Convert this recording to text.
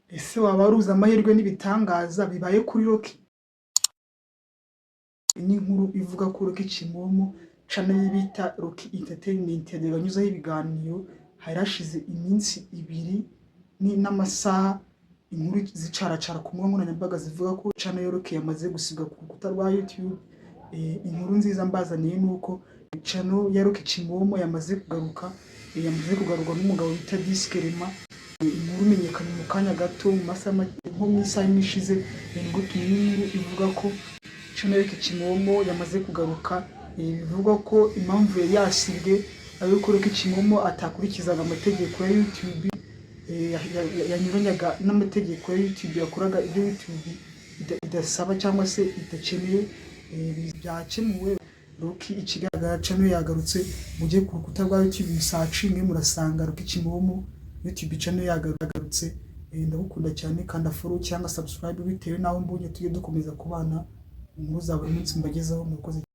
Ese waba waruzi amahirwe n'ibitangaza bibaye kuri Rocky? N'inkuru ivuga ko Rocky Kimomo, channel ye bita Rocky Entertainment yajyaga anyuzaho ibiganiro, hari hashize iminsi 2 n'amasaha inkuru zicaracara ku mbuga nkoranyambaga zivuga ko channel ya Rocky yamaze gusibwa ku rukuta rwa YouTube. Inkuru nziza mbazaniye ni uko channel ya Rocky Kimomo yamaze kugaruka, yamaze kugarurwa n'umugabo bita Diskerema. Inkuru imenyekanye mu kanya gato, mu masaha nko mu isaha imwe ishize, nibwo tumenye inkuru ivuga ko channel ya Rocky Kimomo yamaze kugaruka. Bivugwa ko impamvu yari yasibwe ari uko Rocky Kimomo atakurikizaga amategeko ya YouTube, yanyuranyaga n'amategeko ya YouTube, yakoraga ibyo YouTube idasaba cyangwa se idakeneye. Byakemuwe. Rocky, ikigaragara channel yagarutse. Mujye ku rukuta rwa YouTube musearchinge, murasanga Rocky Kimomo YouTube channel yagarutse. Ndagukunda cyane, kanda follow cyangwa subscribe bitewe n'aho mbonye, tujye dukomeza kubana inkuru za buri munsi mbagezaho. Murakoze.